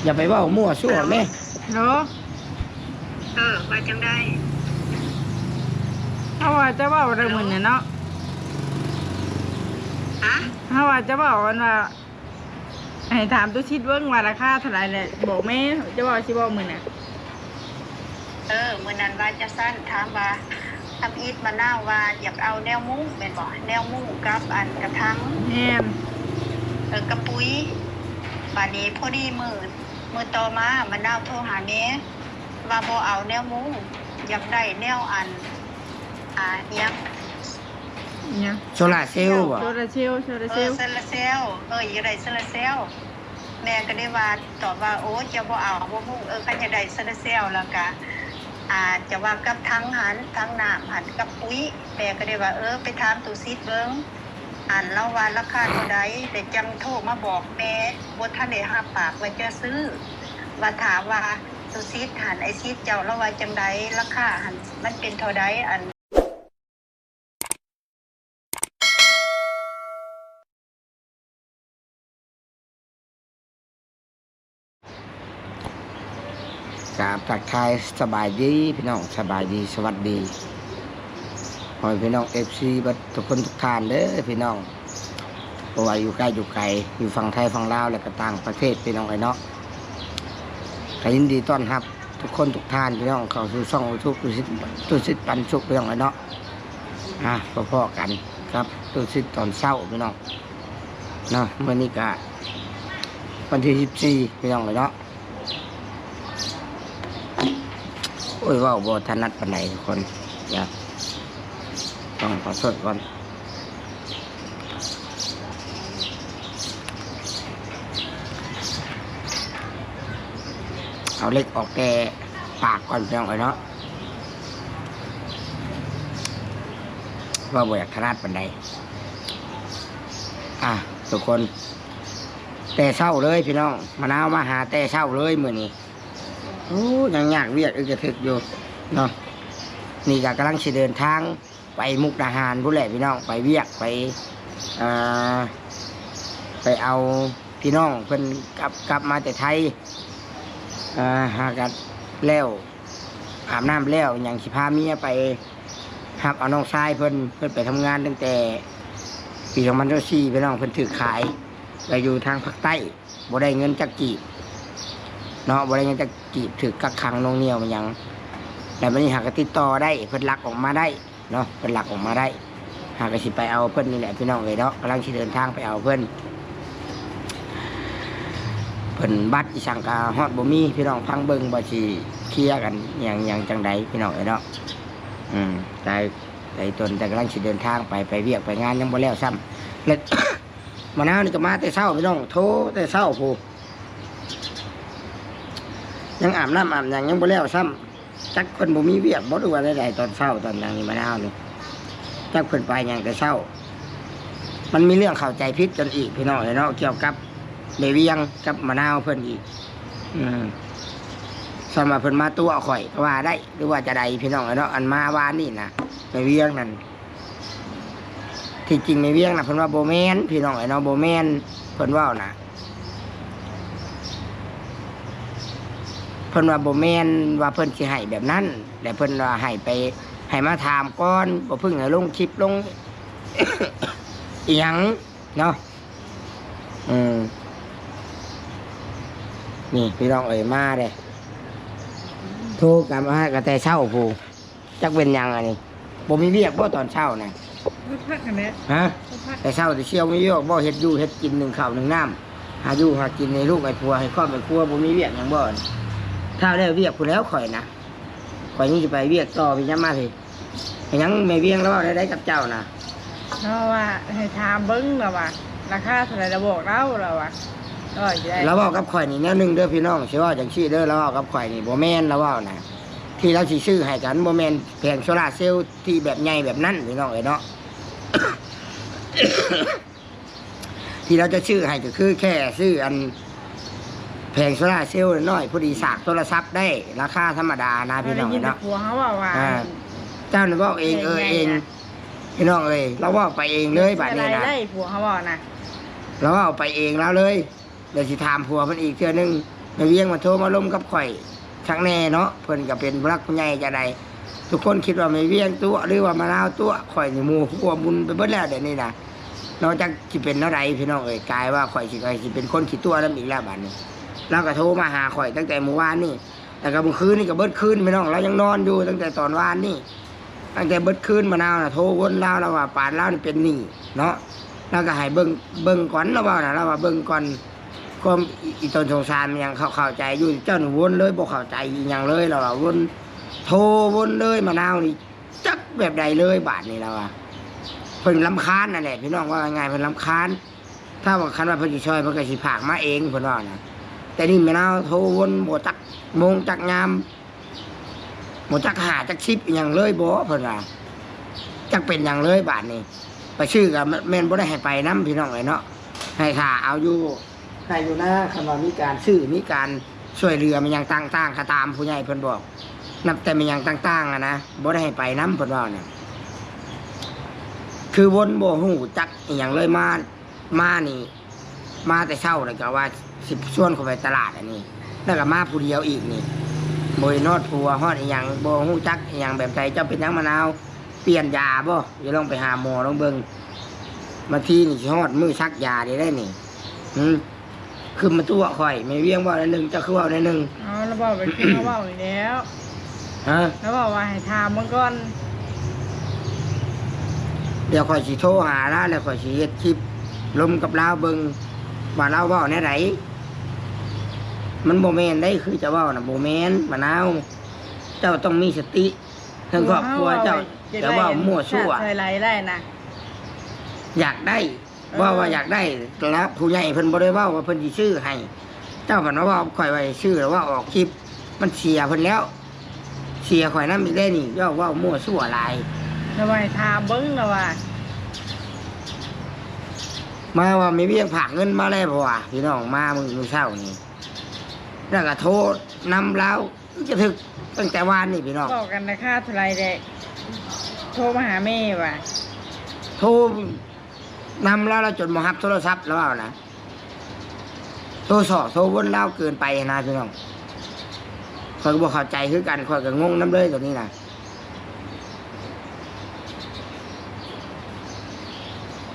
ຢ່າໄປເວົ້າມົ້ວຊົ່ວແມ້. ໂລ ເອີ ວ່າຈັ່ງໃດ? ເຮົາວ່າຈະເວົ້າໄດ້ມື້ນີ້ເນາະ. ຮະ? ເຮົາວ່າຈະເວົ້າອັນວ່າ ໃຫ້ຖາມຕຸສິດເບິ່ງວ່າລາຄາເທົ່າໃດແຫຼະ ບອກແມ່ ຈະເວົ້າ ຊິເວົ້າມື້ນັ້ນ. ເອີ ມື້ນັ້ນວ່າຈັ່ງຊັ້ນ ຖາມວ່າ ທຳອິດມະນາວວ່າຢາກເອົາແນວມຸ້ງແມ່ນບໍ່? ແນວມຸ້ງກັບອັນກະຖັງ. ແມ່ນ. ເອີ ກັບປຸຍ. ບາດນີ້ພໍດີມື້ ມື້ຕໍ່ມາມະນາວໂທຫາແມ່ ວ່າບໍ່ເອົາແນວມຸ້ງ ຢາກໄດ້ແນວອັນ ອ່າ ອີຫຍັງ ອີຫຍັງ ໂຊລາເຊວບໍ່? ໂຊລາເຊວ ໂຊລາເຊວ ເອີ ໂຊລາເຊວ ເອີ ຢາກໄດ້ໂຊລາເຊວ. ແມ່ກໍໄດ້ວ່າ ຕອບວ່າ ໂອ້ ເຈົ້າບໍ່ເອົາບໍ່ມຸ້ງ ເອີ ຄັນຢາກໄດ້ໂຊລາເຊວ ແລ້ວກະ ອ່າ ຈະວ່າກັບຖັງຫັ້ນ ຖັງນ້ຳຫັ້ນ ກັບປຸຍ. ແມ່ກໍໄດ້ວ່າ ເອີ ໄປຖາມຕຸສິດເບິ່ງ ອັນລາວວ່າລາຄາເທົ່າໃດ ແລ້ວຈັ່ງໂທມາບອກແມ່. ບໍ່ທັນໄດ້ຮັບປາກວ່າຈະຊື້ ວ່າຖາມວ່າຕຸສິດຫັ້ນ ອ້າຍສິດເຈົ້າລາວວ່າຈັ່ງໃດ ລາຄາຫັ້ນມັນເປັນເທົ່າໃດ ອັນ ກາບທັກທາຍສະບາຍດີພີ່ນ້ອງ ສະບາຍດີ ສະຫວັດດີ ພໍ່ແມ່ພີ່ນ້ອງ ເອັຟຊີ ເບິດທຸກຄົນທຸກທ່ານເດີພີ່ນ້ອງ ບໍ່ວ່າຢູ່ໃກ້ຢູ່ໄກ ຢູ່ຝັ່ງໄທຝັ່ງລາວ ແລະກະຕ່າງປະເທດ ພີ່ນ້ອງເອີຍເນາະ. ກະຍິນດີຕ້ອນຮັບທຸກຄົນທຸກທ່ານ ພີ່ນ້ອງ ເຂົ້າສູ່ຊ່ອງຢູທູບຕຸສິດ ຕຸສິດປັນສຸກ ພີ່ນ້ອງເອີຍເນາະ. ອ່າ ພໍ້ໆກັນກັບຕຸສິດຕອນເຊົ້າ ພີ່ນ້ອງເນາະ. ມື້ນີ້ກະວັນທີສິບສີ່ ພີ່ນ້ອງເອີຍເນາະ. ໂອ້ຍ ເວົ້າບໍ່ຖະໜັດປານໃດທຸກຄົນ ດຽວຕ້ອງຂໍໂທດກ່ອນ ເອົາເຫຼັກອອກແຕ່ປາກກ່ອນ ພີ່ນ້ອງເອີຍເນາະ. ເວົ້າບໍ່ຢາກຖະໜັດປານໃດ. ອ່າ ທຸກຄົນ ແຕ່ເຊົ້າເລີຍພີ່ນ້ອງ ມະນາວມາຫາແຕ່ເຊົ້າເລີຍມື້ນີ້. ໂອ້ ຍັງຍາກວຽກອຶກກະທຶກຢູ່ເນາະ. ນີ້ກະກຳລັງຊິເດີນທາງໄປມຸກດາຫານພຸ້ນແຫຼະພີ່ນ້ອງ ໄປວຽກ ໄປ ອ່າ ໄປເອົາພີ່ນ້ອງເພິ່ນກັບ ກັບມາແຕ່ໄທ. ອ່າ ຫາກະແລ້ວ ອາບນ້ຳແລ້ວຫຍັງ ຊິພາເມຍໄປຮັບເອົານ້ອງຊາຍເພິ່ນ ເພິ່ນໄປທຳງານຕັ້ງແຕ່ປີສອງພັນຊາວສີ່ ພີ່ນ້ອງ ເພິ່ນຖືກຂາຍໄປຢູ່ທາງພາກໃຕ້ ບໍ່ໄດ້ເງິນຈັກກີບເນາະ ບໍ່ໄດ້ເງິນຈັກກີບ ຖືກກັກຂັງໜ່ວງໜ່ຽວຫຍັງ. ແລ້ວບາດນີ້ຫາກະຕິດຕໍ່ໄດ້ ເພິ່ນລັກອອກມາໄດ້ເນາະ ເພິ່ນລັກອອກມາໄດ້ ຫາກະຊິໄປເອົາເພິ່ນນີ້ແຫຼະ ພີ່ນ້ອງເອີຍເນາະ. ກຳລັງຊິເດີນທາງໄປເອົາເພິ່ນ ເພິ່ນບັດອີ່ສັງກະຮອດບໍ່ມີ ພີ່ນ້ອງຟັງເບິ່ງວ່າຊິເຄຍກັນຫຍັງ ຫຍັງຈັ່ງໃດ ພີ່ນ້ອງເອີຍເນາະ. ອືມ ໄດ້ ໄດ້ຕົນ ແຕ່ກຳລັງຊິເດີນທາງໄປ ໄປວຽກໄປງານຍັງບໍ່ແລ້ວຊ້ຳ ແລະ ມະນາວນີ້ກະມາແຕ່ເຊົ້າ ພີ່ນ້ອງ ໂທແຕ່ເຊົ້າພຸ້ນ ຍັງອາບນ້ຳອາບຫຍັງຍັງບໍ່ແລ້ວຊ້ຳ. ຈັກເພິ່ນບໍ່ມີວຽກບໍ່ ຫຼືວ່າໃດໆ ຕອນເຊົ້າຕອນຫຍັງນີ້ ມະນາວນີ້ ຈັກເພິ່ນໄປຫຍັງແຕ່ເຊົ້າ. ມັນມີເລື່ອງເຂົ້າໃຈຜິດກັນອີກ ພີ່ນ້ອງເອີຍເນາະ ກ່ຽວກັບແມ່ວຽງກັບມະນາວເພິ່ນອີກ. ອືມ ສ່ຳວ່າເພິ່ນມາຕົວະຂ້ອຍກະວ່າໄດ້ ຫຼືວ່າຈັ່ງໃດ ພີ່ນ້ອງເອີຍເນາະ. ອັນມາວານນີ້ນະ ແມ່ວຽງນັ້ນ ທີ່ຈິງແມ່ວຽງນະ ເພິ່ນວ່າບໍ່ແມ່ນ ພີ່ນ້ອງເອີຍເນາະ ບໍ່ແມ່ນ ເພິ່ນເວົ້ານະ ເພິ່ນວ່າບໍ່ແມ່ນວ່າເພິ່ນຊິໃຫ້ແບບນັ້ນ ແລະເພິ່ນວ່າໃຫ້ໄປ ໃຫ້ມາຖາມກ່ອນ ບໍ່ເພິ່ງໃຫ້ລົງຄລິບລົງ ອີ່ຫຍັງເນາະ. ເອີ ນີ້ພີ່ນ້ອງເອີຍ ມາເດ້ ໂທກັນມາຫາກະແຕ່ເຊົ້າພຸ້ນ. ຈັກເປັນຫຍັງອັນນີ້ ບໍ່ມີວຽກບໍ່ຕອນເຊົ້ານະ? ພັກຫັ້ນແຫຼະ ຮະ? ພັກ ແຕ່ເຊົ້າແຕ່ຊຽວມີວຽກບໍ່? ເຮັດຢູ່ເຮັດກິນ ໜຶ້ງເຂົ້າໜຶ້ງນ້ຳ ຫາຢູ່ຫາກິນໃຫ້ລູກໃຫ້ຜົວ ໃຫ້ຄອບໃຫ້ຄົວ ບໍ່ມີວຽກຫຍັງບໍ່? ຖ້າແລ້ວວຽກພຸ້ນແລ້ວຂ້ອຍນະ ຂ້ອຍຍັງຊິໄປວຽກຕໍ່ ເປັນຫຍັງມາພີ້? ເປັນຫຍັງແມ່ວຽງລາວເວົ້າແນວໃດກັບເຈົ້ານະ? ລາວວ່າໃຫ້ຖາມເບິ່ງ ລາວວ່າລາຄາເທົ່າໃດ ລາວບອກລາວ ລາວວ່າ ລາວເວົ້າກັບຂ້ອຍນີ້ແນວໜຶ່ງເດີພີ່ນ້ອງ ຊິເວົ້າຈັ່ງຊີ້ເດີ ລາວເວົ້າກັບຂ້ອຍນີ້ ບໍ່ແມ່ນ ລາວເວົ້ານະ ທີ່ລາວຊິຊື້ໃຫ້ກັນ ບໍ່ແມ່ນແຜງໂຊລາເຊວທີ່ແບບໃຫຍ່ແບບນັ້ນ ພີ່ນ້ອງເອີຍເນາະ. ທີ່ລາວຈະຊື້ໃຫ້ກະຄືແຄ່ຊື້ອັນແຜງໂຊລາເຊວນ້ອຍ ພໍດີສາກໂທລະສັບໄດ້ ລາຄາທຳມະດານະ ພີ່ນ້ອງເອີຍເນາະ. ໄດ້ຍິນແຕ່ຜົວເຮົາເວົ້າວ່າ ອ່າ ເຈົ້ານະເວົ້າເອງເອີເອງ ພີ່ນ້ອງເອີຍ ລາວເວົ້າໄປເອງເລີຍບາດນີ້ນະ ໄດ້ຜົວເຮົາເວົ້ານະ ລາວເວົ້າໄປເອງລາວເລີຍ. ແລ້ວຊິຖາມຜົວເພິ່ນອີກເທື່ອໜຶ່ງ ແມ່ວຽງມາໂທມາລົມກັບຂ້ອຍຄັກແນ່ເນາະ. ເພິ່ນກໍເປັນຜູ້ຫຼັກຜູ້ໃຫຍ່ຈັ່ງໃດ ທຸກຄົນຄິດວ່າແມ່ວຽງຕົວະ ຫຼືວ່າມະນາວຕົວະ ຂ້ອຍນີ້ໝູ່ຄົວບຸນໄປເບິດແລ້ວດຽວນີ້ນະ. ນອກຈາກຊິເປັນແນວໃດພີ່ນ້ອງເອີຍ ກາຍວ່າຂ້ອຍຊິ ຂ້ອຍຊິເປັນຄົນຂີ້ຕົວະນຳອີກແລ້ວບາດນີ້. ລາວກໍໂທມາຫາຂ້ອຍຕັ້ງແຕ່ມື້ວານນີ້ ແລ້ວກໍມື້ຄືນນີ້ກໍເບິດຄືນພີ່ນ້ອງ ລາວຍັງນອນຢູ່ຕັ້ງແຕ່ຕອນວານນີ້. ຕັ້ງແຕ່ເບິດຄືນມານາວນະ ໂທວົນລາວ ລາວວ່າປານລາວນີ້ເປັນໜີ້ເນາະ ລາວກໍໃຫ້ເບິ່ງ ເບິ່ງກ່ອນ ລາວເວົ້ານະ ລາວວ່າເບິ່ງກ່ອນ ຄວາມອີ່ ອີ່ຕົນສົງສານຫຍັງ ເຂົາເຂົ້າໃຈຢູ່ ເຈົ້ານີ້ວົນເລີຍ ບໍ່ເຂົ້າໃຈອີ່ຫຍັງເລີຍ ລາວວ່າວົນ ໂທວົນເລີຍ ມານາວນີ້ຈັກແບບໃດເລີຍ ບາດນີ້ລາວວ່າ ເພິ່ນລຳຄານນັ້ນແຫຼະພີ່ນ້ອງ ເວົ້າງ່າຍໆ ເພິ່ນລຳຄານ. ຖ້າວ່າ ຄັນວ່າເພິ່ນຊິຊ່ອຍ ເພິ່ນກໍຊິພາກມາເອງ ເພິ່ນເວົ້ານະ. ແຕ່ນີ້ແມ່ນເຮົາໂທວົນ ບໍ່ຈັກໂມງຈັກຍາມ ບໍ່ຈັກຫ້າຈັກສິບອີ່ຫຍັງເລີຍບໍ ເພິ່ນວ່າ ຈັກເປັນຫຍັງເລີຍບາດນີ້. ໄປຊື້ກໍແມ່ນບໍ່ໄດ້ໃຫ້ໄປນຳພີ່ນ້ອງເອີຍເນາະ ໃຫ້ຖ້າເອົາຢູ່ໄຮ່ຢູ່ນາ. ຄັນວ່າມີການຊື້ ມີການຊ່ວຍເຫຼືອແມ່ນຫຍັງຕ່າງໆ ກໍຕາມຜູ້ໃຫຍ່ເພິ່ນບອກ ນັບແຕ່ແມ່ນຫຍັງຕ່າງໆ ຫັ້ນນະ ບໍ່ໄດ້ໃຫ້ໄປນຳ ເພິ່ນເວົ້ານະ. ຄືວົນບໍ່ຮູ້ຈັກອີ່ຫຍັງເລີຍ ມາ ມານີ້ ມາແຕ່ເຊົ້າ ແລ້ວກໍວ່າຊິຊວນຂ້ອຍໄປຕະຫຼາດອັນນີ້ ແລ້ວກໍມາຜູ້ດຽວອີກນີ້ ບໍ່ເຫັນຮອດຜົວຮອດອີ່ຫຍັງ ບໍ່ຮູ້ຈັກອີ່ຫຍັງແບບໃດ. ເຈົ້າເປັນຫຍັງມະນາວ ປ່ຽນຢາບໍ່? ຢ່າລອງໄປຫາໝໍລອງເບິ່ງ ບາງທີນີ້ຊິຮອດມື້ສັກຢາໄດ້ໄດ໋ນີ້. ຫື ຄືມາຕົວະຂ້ອຍ ແມ່ວຽງເວົ້າແນວໜຶ່ງ ເຈົ້າຄືເວົ້າແນວໜຶ່ງ. ເອົາ ລາວເວົ້າແບບທີ່ເຮົາເວົ້ານີ້ແລ້ວ. ຮະ? ລາວເວົ້າວ່າໃຫ້ຖາມເບິ່ງກ່ອນ ດຽວຂ້ອຍຊິໂທຫາລາວ ແລ້ວຂ້ອຍຊິເຮັດຄລິບລົມກັບລາວເບິ່ງວ່າລາວເວົ້າແນວໃດ. ມັນບໍ່ແມ່ນໄດ໋ ຄືເຈົ້າເວົ້ານະ ບໍ່ແມ່ນ ມະນາວ ເຈົ້າຕ້ອງມີສະຕິ. ເຖິງຄອບຄົວເຈົ້າຈະເວົ້າມົ້ວຊົ່ວ ໃສ່ໄຫຼໄດ້ນະ ຢາກໄດ້ ເອີ ເວົ້າວ່າຢາກໄດ້ ແລ້ວຜູ້ໃຫຍ່ເພິ່ນບໍ່ໄດ້ເວົ້າວ່າເພິ່ນຊິຊື້ໃຫ້ ເຈົ້າພັດມາເວົ້າກັບຂ້ອຍວ່າຊິຊື້ ແລ້ວເວົ້າອອກຄລິບ ມັນເສຍເພິ່ນແລ້ວ ເສຍຂ້ອຍນຳອີກເດ້ນີ້. ເຈົ້າເວົ້າມົ້ວຊົ່ວຫຼາຍ ລະວ່າໃຫ້ຖາມເບິ່ງ ລະວ່າ ມາວ່າແມ່ວຽງຝາກເງິນມາແລ້ວ ເພາະວ່າພີ່ນ້ອງມາມື້ ມື້ເຊົ້ານີ້ ແລ້ວກໍໂທນຳລາວ ຈະຖືກຕັ້ງແຕ່ວານນີ້ພີ່ນ້ອງ ເວົ້າກັນລາຄາເທົ່າໃດແດ່ ໂທມາຫາແມ່ວ່າ ໂທນຳລາວ ລາວຈົນບໍ່ຮັບໂທລະສັບ ລາວເວົ້ານະ ໂທສໍ້ໂທວົນລາວເກີນໄປຫັ້ນນະພີ່ນ້ອງ. ຂ້ອຍກໍບໍ່ເຂົ້າໃຈຄືກັນ ຂ້ອຍກໍງົງນຳເລີຍໂຕນີ້ນະ.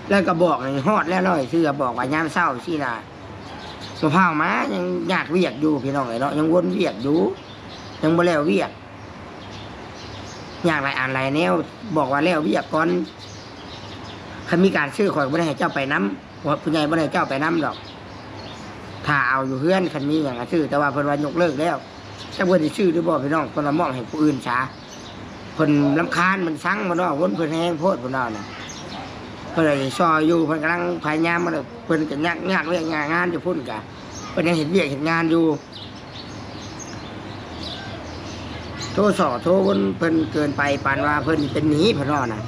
ແລ້ວກໍບອກໃຫ້ຮອດແລ້ວ ຮ້ອຍເທື່ອ ບອກວ່າຍາມເຊົ້າຊີ້ນະ ບໍ່ພາວມາ ຍັງຍາກວຽກຢູ່ພີ່ນ້ອງເອີຍເນາະ ຍັງວົນວຽກຢູ່ ຍັງບໍ່ແລ້ວວຽກ ຍາກຫຼາຍອັນຫຼາຍແນວ ບອກວ່າແລ້ວວຽກກ່ອນ. ຄັນມີການຊື້ ຂ້ອຍບໍ່ໄດ້ໃຫ້ເຈົ້າໄປນຳ ຜູ້ໃຫຍ່ບໍ່ໄດ້ໃຫ້ເຈົ້າໄປນຳດອກ ຖ້າເອົາຢູ່ເຮືອນ ຄັນມີຫຍັງກໍຊື້ ແຕ່ວ່າເພິ່ນວ່າຍົກເລີກແລ້ວ ຈັກເພິ່ນຊິຊື້ຫຼືບໍ່ພີ່ນ້ອງ ເພິ່ນວ່າມອບໃຫ້ຜູ້ອື່ນຊະ. ເພິ່ນລຳຄານ ເພິ່ນຊັງ ເພິ່ນວ່າວົນເພິ່ນແຮງໂພດ ເພິ່ນວ່ານະ ເພິ່ນຊິຊ່ອຍຢູ່ ເພິ່ນກຳລັງພະຍາຍາມ ເພິ່ນກໍຍາກ ຍາກວຽກຍາກງານຢູ່ພຸ້ນ ກະເພິ່ນຍັງເຮັດວຽກເຮັດງານຢູ່. ໂທສໍ້ໂທວົນເພິ່ນເກີນໄປ ປານວ່າເພິ່ນເປັນໜີ້ ເພິ່ນວ່ານະ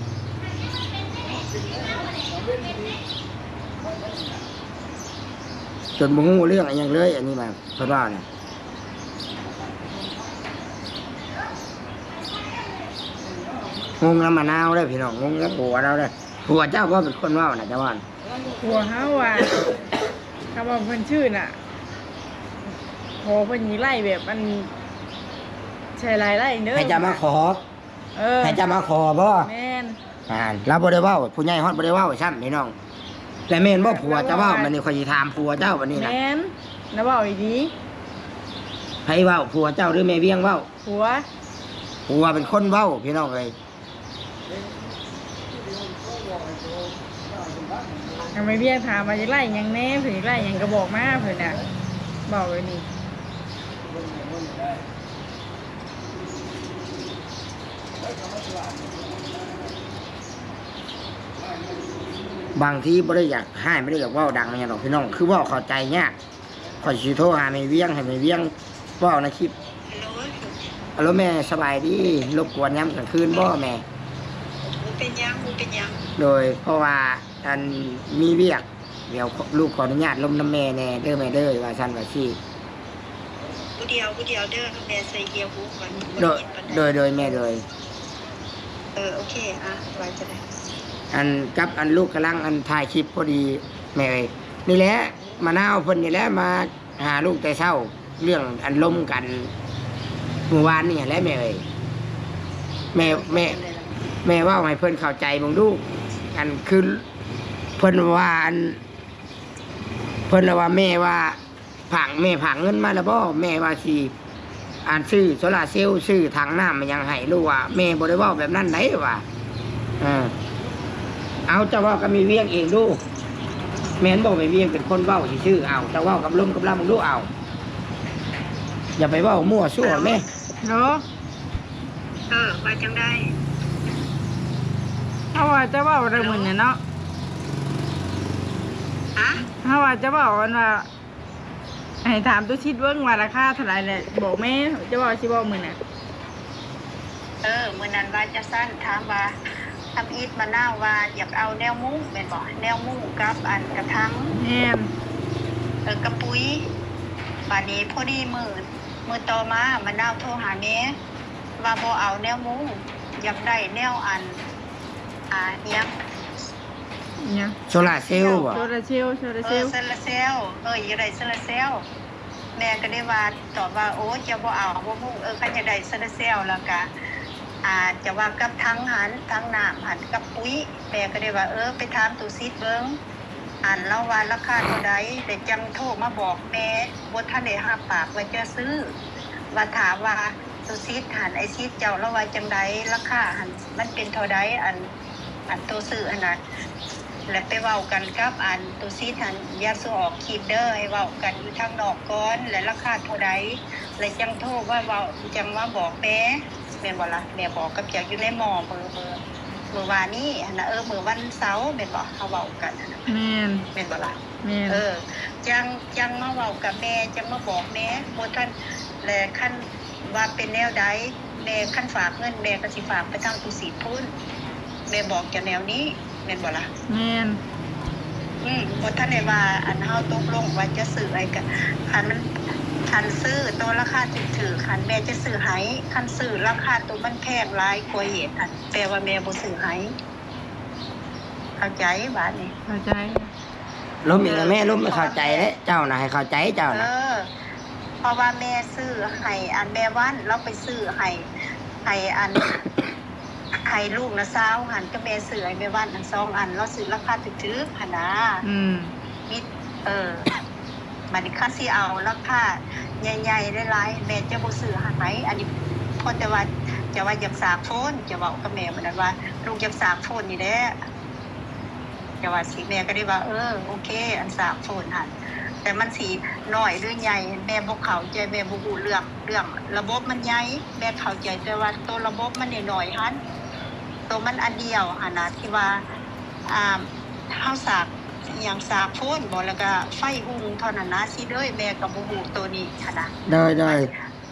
ຈົນບໍ່ຮູ້ເລື່ອງອີ່ຫຍັງເລີຍ ອັນນີ້ນະ ເພິ່ນວ່ານະ. ງົງນຳມະນາວເດີພີ່ນ້ອງ ງົງນຳຜົວລາວເດີ. ຜົວເຈົ້າບໍ່ເປັນຄົນເວົ້ານະ ເຈົ້າວ່າ ຜົວເຮົາວ່າ ຄຳວ່າເພິ່ນຊື່ນະ ຂໍເພິ່ນນີ້ໄລ່ແບບອັນ ໃສ່ລາຍໄດ້ເດີ ໃຫ້ເຈົ້າມາຂໍ ເອີ ໃຫ້ເຈົ້າມາຂໍບໍ່? ແມ່ນ ອ່າ ລາວບໍ່ໄດ້ເວົ້າ ຜູ້ໃຫຍ່ຮອດບໍ່ໄດ້ເວົ້າຊ້ຳພີ່ນ້ອງ. ແລະແມ່ນບໍ່ຜົວເຈົ້າເວົ້າ? ບັດນີ້ຂ້ອຍຊິຖາມຜົວເຈົ້າບັດນີ້ນະ. ແມ່ນ ລາວເວົ້າອີ່ຫຼີ. ໃຜເວົ້າ ຜົວເຈົ້າ ຫຼືແມ່ວຽງເວົ້າ? ຜົວ ຜົວເປັນຄົນເວົ້າພີ່ນ້ອງເອີຍ. ທາງແມ່ວຽງຖາມວ່າຢາກໄລ່ຫຍັງແດ່ ເພິ່ນຢາກໄລ່ຫຍັງກໍບອກມາ ເພິ່ນນະ ເວົ້າແບບນີ້. ບາງທີບໍ່ໄດ້ຢາກຮ້າຍ ບໍ່ໄດ້ຢາກເວົ້າດັງຫຍັງດອກພີ່ນ້ອງ ຄືເວົ້າເຂົ້າໃຈຍາກ. ຂ້ອຍຊິໂທຫາແມ່ວຽງ ໃຫ້ແມ່ວຽງເວົ້າໃນຄລິບ. ຮັລໂຫຼ ຮັລໂຫຼແມ່ ສະບາຍດີ. ລົບກວນຍາມກາງຄືນບໍ່ແມ່? ບໍ່ເປັນຫຍັງ ບໍ່ເປັນຫຍັງ. ໂດຍ ເພາະວ່າ ອັນ ມີວຽກ ດຽວລູກຂໍອະນຸຍາດລົມນຳແມ່ແດ່ເດີແມ່ເດີ ວ່າຊັ້ນວ່າຊີ້. ຜູ້ດຽວ ຜູ້ດຽວເດີ ແມ່ໃສ່ເຫຍຫູກ່ອນ. ໂດຍ ໂດຍ ໂດຍແມ່ ໂດຍ. ເອີ ໂອເຄ ອ່າ ວ່າຈັ່ງໃດ? ອັນ ກັບອັນລູກກຳລັງອັນຖ່າຍຄລິບພໍດີແມ່ເອີຍ. ນີ້ແຫຼະ ມະນາວເພິ່ນນີ້ແຫຼະ ມາຫາລູກແຕ່ເຊົ້າ ເລື່ອງອັນລົມກັນມື້ວານນີ້ຫັ້ນແຫຼະແມ່ເອີຍ. ແມ່ ແມ່ ແມ່ເວົ້າໃຫ້ເພິ່ນເຂົ້າໃຈເບິ່ງດູ ອັນຄືເພິ່ນວ່າ ອັນ ເພິ່ນລະວ່າ ແມ່ວ່າ ຝາກ ແມ່ຝາກເງິນມາແລ້ວບໍ່? ແມ່ວ່າຊິ ອັນ ຊື້ໂຊລາເຊວ ຊື້ຖັງນ້ຳຫຍັງໃຫ້ ຫຼືວ່າແມ່ບໍ່ໄດ້ເວົ້າແບບນັ້ນໃດວ່າ. ເອີ ເອົາ ເຈົ້າເວົ້າກັບແມ່ວຽງເອງດູ ແມ່ນບໍ່? ແມ່ວຽງເປັນຄົນເວົ້າຊື່ໆ. ເອົາ ເຈົ້າເວົ້າກັບລົມກັບລາເບິ່ງດູ ເອົາ ຢ່າໄປເວົ້າມົ້ວຊັ້ວແມ່. ໂລ ເອີ ວ່າຈັ່ງໃດ? ເຮົາວ່າຈະເວົ້າໄດ້ມື້ນີ້ເນາະ. ຮະ? ເຮົາວ່າຈະເວົ້າ ອັນວ່າ ໃຫ້ຖາມຕຸສິດເບິ່ງວ່າລາຄາເທົ່າໃດແຫຼະ ບອກແມ່ ຈະເວົ້າ ຊິເວົ້າມື້ນັ້ນ. ເອີ ມື້ນັ້ນວ່າຈັ່ງຊັ້ນ ຖາມວ່າ ທຳອິດມະນາວວ່າຢາກເອົາແນວມຸ້ງແມ່ນບໍ່? ແນວມຸ້ງກັບອັນກະຖັງ. ແມ່ນ. ເອີ ກັບປຸ໋ຍ. ບາດນີ້ພໍດີມື້ ມື້ຕໍ່ມາ ມະນາວໂທຫາແມ່ວ່າບໍ່ເອົາແນວມຸ້ງ ຢາກໄດ້ແນວອັນ ອ່າ ອີຫຍັງ ອີຫຍັງ ໂຊລາເຊວບໍ? ໂຊລາເຊວ ໂຊລາເຊວ ເອີ ໂຊລາເຊວ ເອີ ຢາກໄດ້ໂຊລາເຊວ. ແມ່ກໍໄດ້ວ່າ ຕອບວ່າ ໂອ້ ເຈົ້າບໍ່ເອົາບໍ່ມຸ້ງ ເອີ ຄັນຢາກໄດ້ໂຊລາເຊວ ແລ້ວກະ ອ່າ ຈະວ່າກັບຖັງຫັ້ນ ຖັງນ້ຳຫັ້ນ ກັບປຸ໋ຍ. ແມ່ກໍໄດ້ວ່າ ເອີ ໄປຖາມຕຸສິດເບິ່ງ ອັນ ລາວວ່າລາຄາເທົ່າໃດ ແລ້ວຈັ່ງໂທມາບອກແມ່. ບໍ່ທັນໄດ້ຮັບປາກວ່າຈະຊື້ ວ່າຖາມວ່າຕຸສິດຫັ້ນ ອ້າຍສິດເຈົ້າລາວວ່າຈັ່ງໃດ ລາຄາຫັ້ນມັນເປັນເທົ່າໃດ ອັນ ອັນໂຕຊື້ຫັ້ນນະ ແລ້ວໄປເວົ້າກັນກັບອັນຕຸສິດຫັ້ນ ຢ່າສູ່ອອກຄລິບເດີ ໃຫ້ເວົ້າກັນຢູ່ທາງນອກກ່ອນ ແລະລາຄາເທົ່າໃດ ແລະຈັ່ງໂທມາເວົ້າ ຈັ່ງມາບອກແມ່ ແມ່ນບໍ່ລະ? ແມ່ບອກກັບເຈົ້າຢູ່ໃນໝໍ້ມື້ ມື້ ມື້ວານນີ້ຫັ້ນນະ ເອີ ມື້ວັນເສົາແມ່ນບໍ່? ເຮົາເວົ້າກັນຫັ້ນນະ ແມ່ນ ແມ່ນບໍ່ລະ? ແມ່ນ ເອີ ຈັ່ງ ຈັ່ງມາເວົ້າກັບແມ່ ຈັ່ງມາບອກແມ່ ບໍ່ທັນ ແລະຄັນ ວ່າເປັນແນວໃດ ແມ່ ຄັນຝາກເງິນ ແມ່ກໍຊິຝາກໄປທາງຕຸສິດພຸ້ນ ແມ່ບອກເຈົ້າແນວນີ້ ແມ່ນບໍ່ລະ? ແມ່ນ ອືມ ບໍ່ທັນໄດ້ວ່າ ອັນ ເຮົາຕົກລົງວ່າຈະຊື້ໃຫ້ ກະ ຄັນມັນ ຄັນຊື້ໂຕລາຄາຖືກໆ ຫັ້ນ ແມ່ຈະຊື້ໃຫ້ ຄັນຊື້ລາຄາໂຕມັນແພງຫຼາຍກວ່າເຫດຫັ້ນ ແປວ່າແມ່ບໍ່ຊື້ໃຫ້ ເຂົ້າໃຈບາດນີ້? ເຂົ້າໃຈ. ລົມອີກແລ້ວແມ່ ລົມ ເຂົ້າໃຈແຫຼະ ເຈົ້ານະ ໃຫ້ເຂົ້າໃຈເຈົ້ານະ. ເອີ ເພາະວ່າແມ່ຊື້ໃຫ້ອັນແມ່ວັນ ລາວໄປຊື້ໃຫ້ ໃຫ້ອັນ ໃຫ້ລູກນ້າສາວຫັ້ນ ກັບແມ່ຊື້ໃຫ້ແມ່ວັນຫັ້ນ ສອງອັນ ລາວຊື້ລາຄາຖືກໆ ຫັ້ນນາ. ອືມ ມີ ເອີ ບາດນີ້ຄັນຊິເອົາລາຄາໃຫຍ່ໆ ຫຼາຍໆ ແມ່ຈະບໍ່ຊື້ໃຫ້. ອັນນີ້ພໍແຕ່ວ່າ ຈະວ່າຢາກສາກໂຟນ ຈະເວົ້າກັບແມ່ມື້ນັ້ນວ່າ ລູກຢາກສາກໂຟນນີ້ແຫຼະ ຈະວ່າຊີ້ ແມ່ກໍໄດ້ວ່າ ເອີ ໂອເຄ ອັນສາກໂຟນຫັ້ນ ແຕ່ມັນຊິນ້ອຍຫຼືໃຫຍ່ ແມ່ບໍ່ເຂົ້າໃຈ ແມ່ບໍ່ຮູ້ເລື່ອງ ເລື່ອງລະບົບມັນໃຫຍ່ ແມ່ເຂົ້າໃຈແຕ່ວ່າໂຕລະບົບມັນນ້ອຍໆຫັ້ນ ໂຕມັນອັນດຽວຫັ້ນນະ ທີ່ວ່າ ອ່າ ເຮົາສາກ ອີຫຍັງ ສາກໂຟນບໍ ແລ້ວກໍໄຟຮຸ່ງເທົ່ານັ້ນນະ ຊິເດີຍ ແມ່ກໍບໍ່ຮູ້ໂຕນີ້ຫັ້ນນະ. ໂດຍ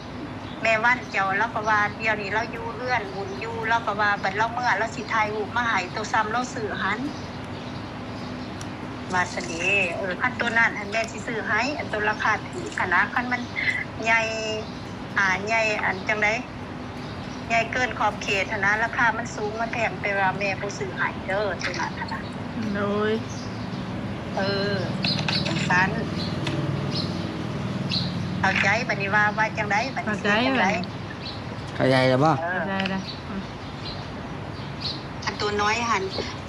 ໆ ແມ່ວັນເຈົ້າ ລາວກໍວ່າດຽວນີ້ລາວຢູ່ເຮືອນວຸ້ນຢູ່ ລາວກໍວ່າບັດລາວເມືອລາວຊິຖ່າຍຮູບມາໃຫ້ ໂຕສ່ຳລາວຊື້ຫັ້ນ ວ່າຊັ້ນເດ. ເອີ ຄັນໂຕນັ້ນຫັ້ນແມ່ຊິຊື້ໃຫ້ ອັນໂຕລາຄາຖືກຫັ້ນນະ ຄັນມັນໃຫຍ່ ອ່າ ໃຫຍ່ ອັນຈັ່ງໃດ ໃຫຍ່ເກີນຂອບເຂດຫັ້ນນະ ລາຄາມັນສູງມັນແພງ ແປວ່າແມ່ບໍ່ຊື້ໃຫ້ເດີ ໂຕນັ້ນຫັ້ນນະ. ໂດຍ ເອີ ຈັ່ງຊັ້ນ ເຂົ້າໃຈ. ບັດນີ້ວ່າ ວ່າຈັ່ງໃດ? ບັດນີ້ເຂົ້າໃຈແລ້ວ ເຂົ້າໃຈແລ້ວບໍ? ເອີ ເຂົ້າໃຈແລ້ວ. ອັນໂຕນ້ອຍຫັ້ນ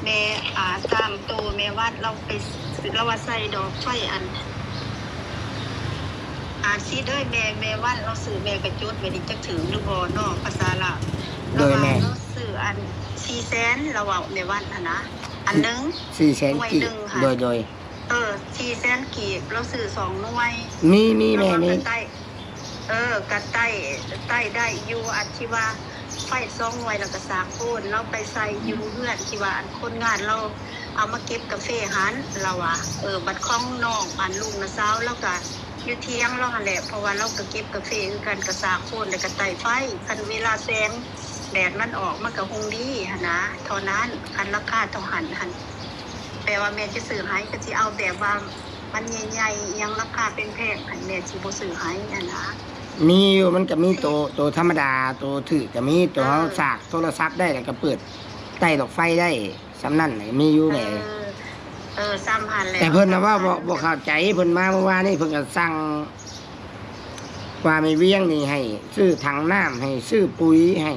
ແມ່ ອ່າ ຕາມໂຕແມ່ວັນລາວໄປ ລາວວ່າໃສ່ດອກໄຟອັນ ອາຊິດເອີຍ ແມ່ ແມ່ວັນລາວຊື້ ແມ່ກໍຈົດໄວ້ນີ້ ຈັກຖືກຫຼືບໍ່ເນາະ ພາສາລາວ. ໂດຍ ລາວວ່າ ແມ່ ລາວຊື້ອັນສີ່ແສນ ລາວເວົ້າ ແມ່ວັນຫັ້ນນະ ອັນໜຶ່ງ ສີ່ແສນ ໜ່ວຍ ກີບ ໜຶ່ງຫັ້ນ ໂດຍ ໂດຍ ເອີ ສີ່ແສນ ກີບ ລາວຊື້ສອງໜ່ວຍ. ມີ ມີ ແມ່ ມີ ເອີ ກະໄຕ້ ໄຕ້ໄດ້ຢູ່ ອັນທີ່ວ່າໄຟສອງໜ່ວຍ ແລ້ວກະສາກໂຟນ ລາວໄປໃສ່ຢູ່ເຮືອນ ທີ່ວ່າອັນຄົນງານລາວເອົາມາເກັບກາເຟຫັ້ນ ລາວວ່າ. ເອີ ບັດຂອງນ້ອງ ອັນລູກນ້າສາວ ລາວກະຢູ່ຖຽງລາວຫັ້ນແຫຼະ ເພາະວ່າລາວກະເກັບກາເຟຄືກັນ ກະສາກໂຟນ ແລ້ວກະໄຕ້ໄຟ. ຄັນເວລາແສງແດດມັນອອກ ມັນກະຮຸ່ງດີຫັ້ນນະ ເທົ່ານັ້ນ. ຄັນລາຄາເທົ່າຫັ້ນຫັ້ນ ແປວ່າແມ່ຈະຊື້ໃຫ້ ກໍຊິເອົາແບບວ່າ ມັນໃຫຍ່ໆ ອີ່ຫຍັງລາຄາແພງໆ ຫັ້ນແມ່ຊິບໍ່ຊື້ໃຫ້ຫັ້ນນະ. ມີຢູ່ ມັນກໍມີໂຕ ເອີ ໂຕທຳມະດາ ໂຕຖືກກໍມີ ໂຕເຮົາ ເອີ ສາກໂທລະສັບໄດ້ ແລ້ວກໍເປີດໄຕ້ດອກໄຟໄດ້ ສ່ຳນັ້ນກໍມີຢູ່ແມ່. ເອີ ເອີ ສ່ຳຫັ້ນແຫຼະ. ແຕ່ເພິ່ນນະເວົ້າບໍ່ ເພິ່ນ ບໍ່ເຂົ້າໃຈ ເພິ່ນມາມື້ວານນີ້ ເພິ່ນກໍສັ່ງ ວ່າແມ່ວຽງນີ້ໃຫ້ຊື້ຖັງນ້ຳ ໃຫ້ຊື້ປຸ໋ຍ ໃຫ້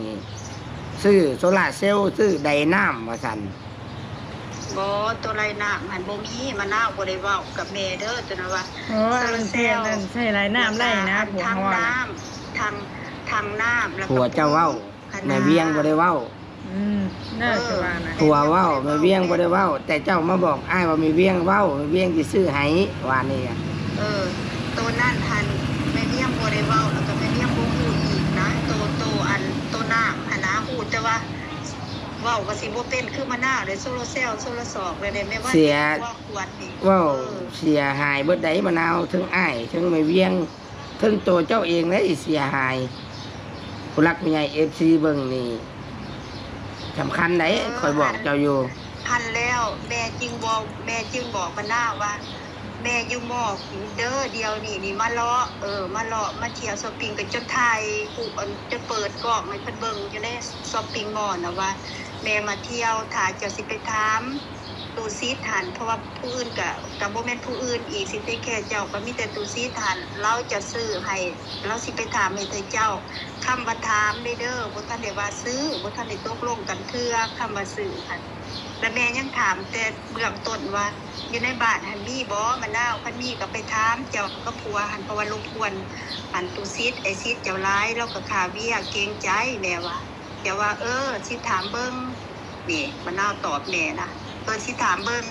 ຊື້ໂຊລາເຊວ ຊື້ໄດນ້ຳວ່າຊັ້ນ. ບໍ່ ໂຕໄດນ້ຳຫັ້ນບໍ່ມີ ມະນາວບໍ່ໄດ້ເວົ້າກັບແມ່ເດີ ຕົວນັ້ນວ່າ ໂອ້ ໂຊລາເຊວ ອັນແພງນັ້ນໃຊ້ໄດນ້ຳໄດ້ນະ ອັນ ພວກເຮົາ ຖັງນ້ຳ ຖັງ ຖັງນ້ຳ ແລ້ວກໍປຸ໋ຍ ຜົວເຈົ້າເວົ້າ ແມ່ວຽງບໍ່ໄດ້ເວົ້າ. ອືມ ໜ້າຈະວ່ານະ ຜົວເວົ້າ ແມ່ວຽງບໍ່ໄດ້ເວົ້າ ແຕ່ເຈົ້າມາບອກອ້າຍວ່າແມ່ວຽງເວົ້າ ແມ່ວຽງຊິຊື້ໃຫ້ ວ່ານີ້. ເອີ ໂຕນັ້ນຫັ້ນແມ່ວຽງບໍ່ໄດ້ເວົ້າ ແລ້ວກໍແມ່ວຽງບໍ່ຮູ້ອີກນະ ໂຕ ໂຕ ອັນ ໂຕນ້ຳຫັ້ນນະ ຮູ້ແຕ່ວ່າເວົ້າກໍຊິບໍ່ເປັນຄືມະນາວເດ້ ໂຊລາເຊວ ໂຊລາຊອກເດ້ ແມ່ວ່າເສຍ ເວົ້າເສຍຫາຍເບິດໃດ ມະນາວ ເທິງອ້າຍ ເທິງແມ່ວຽງ ເຖິງໂຕເຈົ້າເອງໄດ້ເສຍຫາຍ ຜູ້ຫຼັກຜູ້ໃຫຍ່ ເອັຟຊີ ເບິ່ງນີ້ສຳຄັນໃດ໋ ເອີ ຂ້ອຍບອກເຈົ້າຢູ່ ຫັ້ນແລ້ວ ແມ່ຈຶ່ງບອກ ແມ່ຈຶ່ງບອກມະນາວວ່າ ແມ່ຢູ່ມອກເດີ ດຽວນີ້ນີ້ມາເລາະ ເອີ ມາເລາະ ມາທ່ຽວຊັອບປິງ ກໍຈົນຖ່າຍຮູບ ອັນ ຈົນເປີດກ້ອງໃຫ້ເພິ່ນເບິ່ງຢູ່ໃນຊັອບປິງມໍລນະວ່າ ແມ່ມາທ່ຽວ ຖ້າເຈົ້າຊິໄປຖາມ ຕູຊິດຫັ້ນ ເພາະວ່າຜູ້ອື່ນກະ ກະບໍ່ແມ່ນຜູ້ອື່ນອີກ ຊິເປັນແຄ່ເຈົ້າ ກະມີແຕ່ຕູຊິດຫັ້ນ ລາວຈະຊື້ໃຫ້ ລາວຊິໄປຖາມເຮັດໃຫ້ເຈົ້າ ຄຳວ່າຖາມເດີ ບໍ່ທັນໄດ້ວ່າຊື້ ບໍ່ທັນໄດ້ຕົກລົງກັນເທື່ອ ຄຳວ່າຊື້ຫັ້ນ. ລະແມ່ຍັງຖາມແຕ່ເບື້ອງຕົ້ນວ່າ ຢູ່ໃນບ້ານຫັ້ນມີບໍ່ມະນາວ ຄັນມີກະໄປຖາມເຈົ້າກັບຜົວຫັ້ນ ເພາະວ່າລົບກວນອັນຕູຊິດ ອ້າຍຊິດເຈົ້າຫຼາຍ ລາວກະຄາເວຍ ເກງໃຈ ແມ່ວ່າ. ເຈົ້າວ່າ ເອີ ຊິຖາມເບິ່ງ ນີ້ ມະນາວຕອບແມ່ນະ ເອີ ຊິຖາມເບິ່ງ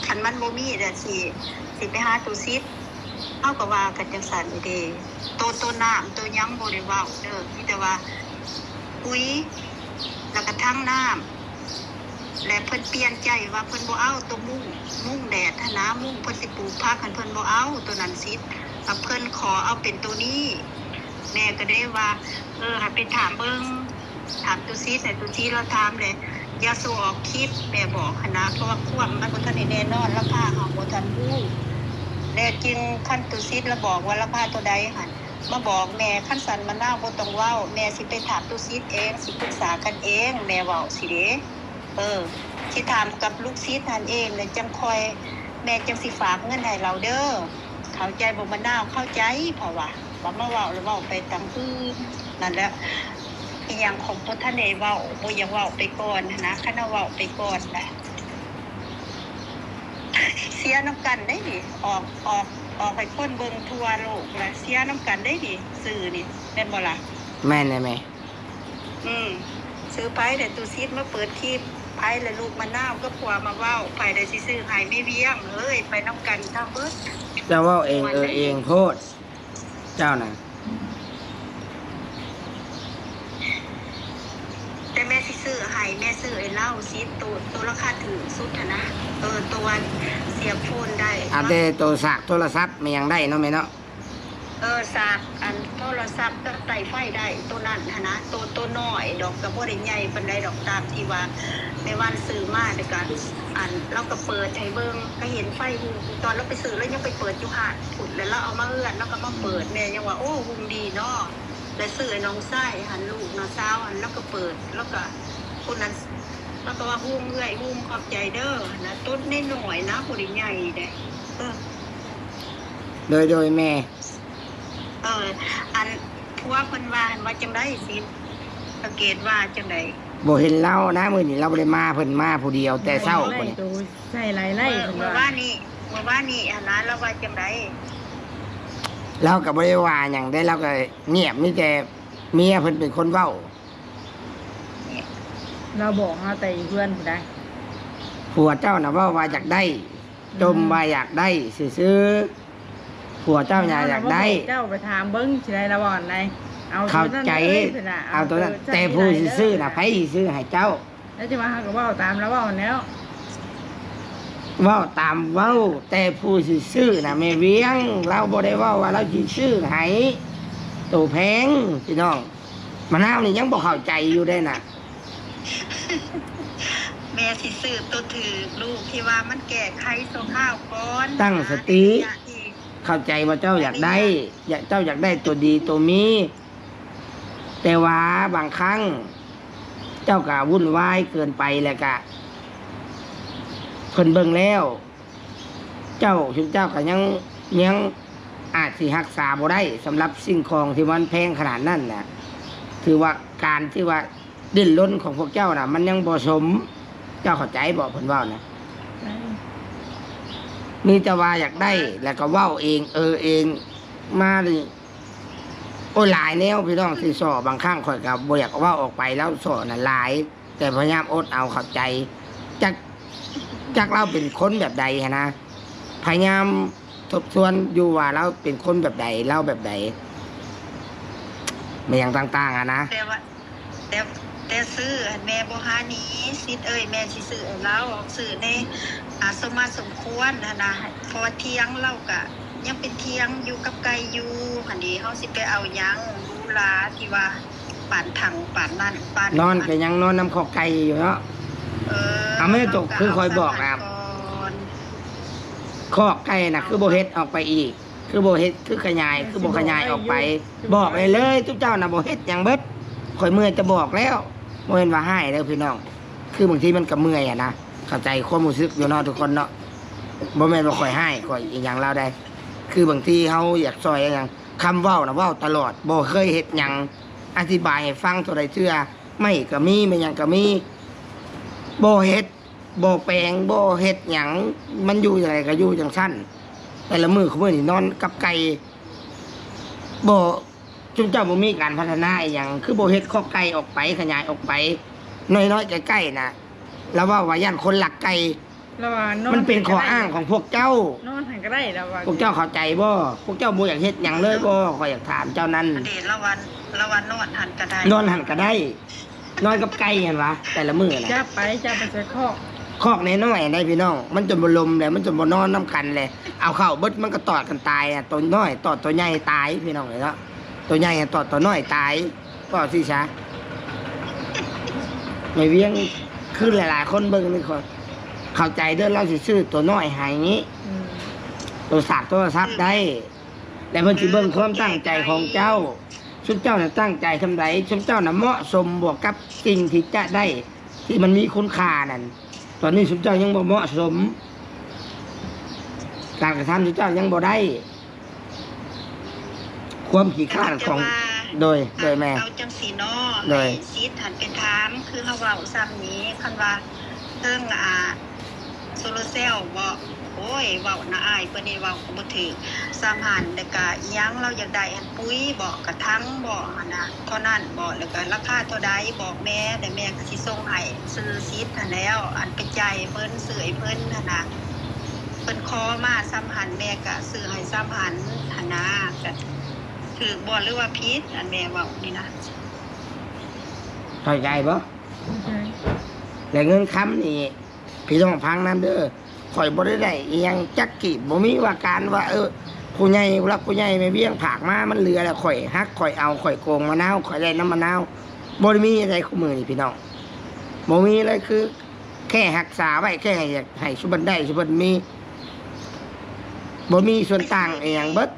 ຄັນມັນບໍ່ມີລະຊິ ຊິໄປຫາຕູຊິດ ເຮົາກໍວ່າກັນຈັ່ງຊັ້ນເດ້ ໂຕ ໂຕນ້ຳໂຕຫຍັງບໍ່ໄດ້ເວົ້າເດີ ມີແຕ່ວ່າປຸ໋ຍ ແລ້ວກໍຖັງນ້ຳ ແລະເພິ່ນປ່ຽນໃຈວ່າເພິ່ນບໍ່ເອົາໂຕມຸ້ງ ມຸ້ງແດດຫັ້ນນະ ມຸ້ງເພິ່ນຊິປູກຜັກຫັ້ນ ເພິ່ນບໍ່ເອົາໂຕນັ້ນຊິ ແລ້ວເພິ່ນຂໍເອົາເປັນໂຕນີ້ ແມ່ກໍເລີຍວ່າ ເອີ ໃຫ້ໄປຖາມເບິ່ງ ຖາມຕູຊິດ ໃຫ້ຕູຊິດລາວຖາມແຫຼະ ຢ່າໂຊອອກຄລິບ ແມ່ບອກຫັ້ນນະ ເພາະວ່າຄວາມມັນບໍ່ທັນໄດ້ແນ່ນອນ ລາຄາເຮົາບໍ່ທັນຮູ້ ແນ່ຈິງ ຄັນຕູຊິດລາວບອກວ່າລາຄາເທົ່າໃດຫັ້ນ ມາບອກແມ່ ຄັນຊັ້ນມະນາວບໍ່ຕ້ອງເວົ້າ ແມ່ຊິໄປຖາມຕູຊິດເອງ ຊິປຶກສາກັນເອງ ແມ່ເວົ້າຊີ້ເດ. ເອີ ຊິຖາມກັບລູກສິດຫັ້ນເອງ ແລ້ວຈັ່ງຄ່ອຍ ແມ່ຈັ່ງຊິຝາກເງິນໃຫ້ລາວເດີ ເຂົ້າໃຈບໍ່ມະນາວ? ເຂົ້າໃຈ ເພາະວ່າ ວ່າມາເວົ້າແລ້ວເວົ້າໄປຕາມອື່ນ ນັ້ນແຫຼະ ອີ່ຫຍັງຂອງບໍ່ທັນໄດ້ເວົ້າ ບໍ່ຢາກເວົ້າໄປກ່ອນຫັ້ນນະ ຄັນເຮົາເວົ້າໄປກ່ອນນະ ເສຍນຳກັນເດ້ນີ້ ອອກ ອອກ ອອກໃຫ້ຄົນເບິ່ງທົ່ວໂລກລະ ເສຍນຳກັນເດ້ນີ້ ຊື່ນີ້ ແມ່ນບໍ່ລະ? ແມ່ນແຫຼະແມ່. ອືມ ຊື່ໃຜແດ່? ຕູຊິດມາເປີດຄລິບ ໃຜລະລູກມະນາວກັບຜົວມາເວົ້າ ໃຜລະຊິຊື້ໃຫ້ແມ່ວຽງເອີຍ ໄປນຳກັນທັງເບິດ ເຈົ້າເວົ້າເອງເອີເອງໂພດ ເຈົ້ານະ. ແຕ່ແມ່ຊິຊື້ໃຫ້ ແມ່ຊື້ໃຫ້ລາວຊິ ໂຕ ໂຕລາຄາຖືກສຸດຫັ້ນນະ ເອີ ໂຕອັນສຽບໂຟນໄດ້ ອາ ແຕ່ໂຕສາກໂທລະສັບແມ່ນຫຍັງໄດ້ເນາະແມ່ເນາະ. ເອີ ສາກອັນໂທລະສັບກັບໄຕ້ໄຟໄດ້ ໂຕນັ້ນຫັ້ນນະ ໂຕ ໂຕນ້ອຍດອກ ກໍບໍ່ໄດ້ໃຫຍ່ປານໃດດອກ ຕາມທີ່ວ່າແມ່ວັນຊື້ມາ ແລ້ວກໍອັນລາວກໍເປີດໃຫ້ເບິ່ງ ກໍເຫັນໄຟຮຸ່ງ ຕອນລາວໄປຊື້ລາວຍັງໄປເປີດຢູ່ຮ້ານພຸ້ນ ແລ້ວລາວເອົາມາເຮືອນລາວກໍມາເປີດ ແມ່ຍັງວ່າ ໂອ້ ຮຸ່ງດີເນາະ ແລ້ວຊື້ໃຫ້ນ້ອງຊາຍຫັ້ນ ລູກນ້າສາວຫັ້ນ ລາວກໍເປີດ ລາວກໍ ຄົນນັ້ນ ລາວກໍວ່າ ຮຸ່ງເອື້ອຍ ຮຸ່ງ ຂອບໃຈເດີ ຫັ້ນນະ ໂຕນ້ອຍໆນະ ບໍ່ໄດ້ໃຫຍ່ເດ້ ເອີ. ໂດຍ ໂດຍແມ່. ເອີ ອັນ ຜົວເພິ່ນວ່າ ວ່າຈັ່ງໃດຊິ ສັງເກດວ່າຈັ່ງໃດ? ບໍ່ເຫັນລາວນະ ມື້ນີ້ລາວບໍ່ໄດ້ມາ ເພິ່ນມາຜູ້ດຽວແຕ່ເຊົ້າພຸ້ນ. ໃສ່ໄລ່ໆ ເພິ່ນວ່າ ມື້ວານນີ້ ມື້ວານນີ້ຫັ້ນນະ ລາວວ່າຈັ່ງໃດ? ລາວກໍບໍ່ໄດ້ວ່າຫຍັງເດ້ ລາວກໍງຽບ ມີແຕ່ເມຍເພິ່ນເປັນຄົນເວົ້າ. ລາວບອກເຮົາແຕ່ຢູ່ເຮືອນພຸ້ນໃດ໋ ຜົວເຈົ້ານະເວົ້າວ່າຢາກໄດ້ ຈົ່ມວ່າຢາກໄດ້ຊື່ໆ ຜົວເຈົ້ານະຢາກໄດ້. ເຈົ້າໄປຖາມເບິ່ງຊິໄດ້ລະບໍ່ອັນໃດ ເອົາເຂົ້າໃຈ ເອົາໂຕນັ້ນ ແຕ່ຜູ້ຊິຊື້ນະ ໃຜຊິຊື້ໃຫ້ເຈົ້າ? ແລ້ວຈັ່ງວ່າເຮົາກໍເວົ້າຕາມລາວເວົ້າຫັ້ນແຫຼ້ວ ເວົ້າຕາມເວົ້າ ແຕ່ຜູ້ຊິຊື້ນະແມ່ວຽງ ລາວບໍ່ໄດ້ເວົ້າວ່າລາວຊິຊື້ໃຫ້ໂຕແພງ ພີ່ນ້ອງ. ມະນາວນີ້ຍັງບໍ່ເຂົ້າໃຈຢູ່ເດ້ນະ. ແມ່ຊິຊື້ໂຕຖືກລູກ ທີ່ວ່າມັນແກ້ໄຂຊົ່ວຄາວກ່ອນ ຕັ້ງສະຕິ ໃນໄລຍະທີ່ ເຂົ້າໃຈວ່າເຈົ້າຢາກໄດ້ ເຈົ້າຢາກໄດ້ໂຕດີໂຕມີ ແຕ່ວ່າບາງຄັ້ງເຈົ້າກະວຸ່ນວາຍເກີນໄປ ແລ້ວກະເພິ່ນເບິ່ງແລ້ວ ເຈົ້າ ຊຸມເຈົ້າກໍຍັງ ຍັງ ອາດຊິຮັກສາບໍ່ໄດ້ ສຳລັບສິ່ງຂອງທີ່ມັນແພງຂະໜາດນັ້ນນະ. ຖືວ່າການທີ່ວ່າດີ້ນລົນຂອງພວກເຈົ້ານະ ມັນຍັງບໍ່ສົມ. ເຈົ້າເຂົ້າໃຈບໍ່ ເພິ່ນເວົ້ານະ? ມີແຕ່ວ່າຢາກໄດ້ ແລ້ວກໍເວົ້າເອງ ເອີເອງມານີ້. ໂອ້ຍ ຫຼາຍແນວພີ່ນ້ອງທີ່ສໍ້. ບາງຄັ້ງຂ້ອຍກໍບໍ່ຢາກເວົ້າອອກໄປ ລາວສໍ້ນະຫຼາຍ ແຕ່ພະຍາຍາມອົດເອົາເຂົ້າໃຈ. ຈັກ ຈັກລາວເປັນຄົນແບບໃດຫັ້ນນະ, ພະຍາຍາມທົບທວນຢູ່ວ່າລາວເປັນຄົນແບບໃດ ລາວແບບໃດ ແມ່ນຫຍັງຕ່າງໆຫັ້ນນະ. ແຕ່ວ່າ ແຕ່ ແຕ່ຊື້ຫັ້ນແມ່ບໍ່ຫາໜີ ສິດເອີຍ ແມ່ຊິຊື້ໃຫ້ລາວ ຊື້ໃນ ອາ ສົມມາສົມຄວນຫັ້ນນະ. ເພາະວ່າຖຽງລາວກະຍັງເປັນຖຽງຢູ່ກັບໄກ່ຢູ່ຫັ້ນເດ ເຮົາຊິໄປເອົາຫຍັງຫຼູຫຼາທີ່ວ່າປານຖັງປານນັ້ນປານ ນອນກໍຍັງນອນນຳຄອກໄກ່ຢູ່ເນາະ. ເອີ ອາ ແມ່ຕົກ ເຮົາກໍ ຄືຂ້ອຍບອກນະ ເອົາສະຫວັນກ່ອນ ຄອກໄກ່ນະ ຄືບໍ່ເຮັດອອກໄປອີກ ຄືບໍ່ເຮັດ ຄືຂະຫຍາຍ ຄືບໍ່ຂະຫຍາຍອອກໄປ. ບອກໄດ້ເລີຍ ຈຸເຈົ້ານະບໍ່ເຮັດຫຍັງເບິດ. ຂ້ອຍເມື່ອຍແຕ່ບອກແລ້ວ. ບໍ່ແມ່ນວ່າຮ້າຍເດີພີ່ນ້ອງ ຄືບາງທີມັນກໍເມື່ອຍຫັ້ນນະ. ເຂົ້າໃຈຄວາມຮູ້ສຶກຢູ່ເນາະທຸກຄົນເນາະ. ບໍ່ແມ່ນວ່າຂ້ອຍຮ້າຍ ຂ້ອຍອີຫຍັງລາວໃດ. ຄືບາງທີເຮົາຢາກຊ່ອຍຫຍັງ ຄຳເວົ້ານະເວົ້າຕະຫຼອດ ບໍ່ເຄີຍເຮັດຫຍັງ ອະທິບາຍໃຫ້ຟັງເທົ່າໃດເທື່ອ. ໄມ້ກໍມີ ແມ່ນຫຍັງກໍມີ ບໍ່ເຮັດ ບໍ່ແປງ ບໍ່ເຮັດຫຍັງ ມັນຢູ່ຈັ່ງໃດກໍຢູ່ຈັ່ງຊັ້ນ. ແຕ່ລະມື້ ຄຸມື້ນີ້ນອນກັບໄກ່ ບໍ່ ຊຸມເຈົ້າບໍ່ມີການພັດທະນາອີ່ຫຍັງ ຄືບໍ່ເຮັດຄອກໄກ່ອອກໄປ ຂະຫຍາຍອອກໄປ ນ້ອຍໆ ໃກ້ໆ ນະ. ລາວເວົ້າວ່າຢ້ານຄົນລັກໄກ່ ລາວວ່ານອນ ມັນເປັນຂໍ້ອ້າງຂອງພວກເຈົ້າ ນອນຫັ້ນກໍໄດ້ລາວວ່າ. ພວກເຈົ້າເຂົ້າໃຈບໍ່? ພວກເຈົ້າບໍ່ຢາກເຮັດຫຍັງເລີຍບໍ່? ຂ້ອຍຢາກຖາມເຈົ້ານັ້ນ. ອັນນີ້ລາວວ່າ ລາວວ່ານອນຫັ້ນກໍໄດ້ ນອນຫັ້ນກໍໄດ້ ນອນກັບໄກ່ຫັ້ນຫວາ ແຕ່ລະມື້ນະ. ຈັບໄປ ຈັບໄປໃສ່ຄອກ ຄອກນ້ອຍໆ ໄດ໋ພີ່ນ້ອງ. ມັນຈົນບໍ່ລົມແຫຼະ ມັນຈົນບໍ່ນອນນຳກັນແຫຼະ ເອົາເຂົ້າເບິດ ມັນກໍຕອດກັນຕາຍ ໂຕນ້ອຍຕອດໂຕໃຫຍ່ຕາຍ ພີ່ນ້ອງເອີຍເນາະ. ໂຕໃຫຍ່ຕອດໂຕນ້ອຍຕາຍ ເວົ້າຊີ້ຊະ. ແມ່ວຽງ ຄືຫຼາຍໆ ຄົນເບິ່ງນີ້ ຂ້ອຍເຂົ້າໃຈເດີ ລາວຊິຊື້ໂຕນ້ອຍໃຫ້ ອືມ ໂຕສາກໂທລະສັບໄດ້ ແລ້ວເພິ່ນຊິເບິ່ງຄວາມຕັ້ງໃຈຂອງເຈົ້າ. ຊຸມເຈົ້ານະຕັ້ງໃຈສ່ຳໃດ? ຊຸມເຈົ້ານະເໝາະສົມບໍ່ກັບສິ່ງທີ່ຈະໄດ້ ທີ່ມັນມີຄຸນຄ່ານັ້ນ? ຕອນນີ້ຊຸມເຈົ້າຍັງບໍ່ເໝາະສົມ ການກະທຳຊຸມເຈົ້າຍັງບໍ່ໄດ້ ຄວາມຂີ້ຄ້ານຂອງ ແຕ່ວ່າ ໂດຍ ໂດຍແມ່ ເອົາຈັ່ງຊີ້ເນາະ ໂດຍ ໃຫ້ສິດຫັ້ນໄປຖາມ ຄືເຮົາເວົ້າຊ້ຳນີ້ ຄັນວ່າເທິງ ອ່າ ໂຊລາເຊວບໍ ໂອ້ຍ ເວົ້ານະອາຍ ເພິ່ນນີ້ເວົ້າກໍບໍ່ຖືກຊ້ຳຫັ້ນ. ແລ້ວກະອີ່ຫຍັງລາວຢາກໄດ້ຫັ້ນ ປຸ໋ຍບໍ ກະຖັງບໍ ຫັ້ນນະ ເທົ່ານັ້ນບໍ ແລ້ວກະລາຄາເທົ່າໃດບອກແມ່ ແລ້ວແມ່ກໍຊິສົ່ງໃຫ້ ຊື່ສິດຫັ້ນແລ້ວ ອັນໄປຈ່າຍໃຫ້ເພິ່ນ ຊື້ໃຫ້ເພິ່ນຫັ້ນນະ. ເພິ່ນຂໍມາສ່ຳຫັ້ນ ແມ່ກະຊື້ໃຫ້ສ່ຳຫັ້ນຫັ້ນນະ. ກະຖືກບໍ່ ຫຼືວ່າຜິດ ອັນແມ່ເວົ້ານີ້ນະ? ເຂົ້າໃຈບໍ່? ເຂົ້າໃຈ. ແລະເງິນຄຳນີ້ ພີ່ນ້ອງຟັງນຳເດີ ຂ້ອຍບໍ່ໄດ້ໄດ້ອີ່ຫຍັງຈັກກີບ ບໍ່ມີວ່າການວ່າ ເອີ ຜູ້ໃຫຍ່ ຜູ້ຫຼັກຜູ້ໃຫຍ່ແມ່ວຽງຝາກມາ ມັນເຫຼືອແລ້ວ ຂ້ອຍຫັກ ຂ້ອຍເອົາ ຂ້ອຍໂກງມະນາວ ຂ້ອຍໄດ້ນຳມະນາວ ບໍ່ໄດ້ມີໃດ. ຄູ່ມື້ນີ້ພີ່ນ້ອງ ບໍ່ມີເລີຍ ຄື ແຄ່ຮັກສາໄວ້ ແຄ່ໃຫ້ ໃຫ້ຊຸມເພິ່ນໄດ້ ຊຸມເພິ່ນມີ ບໍ່ມີສ່ວນຕ່າງອີ່ຫຍັງເບິດ.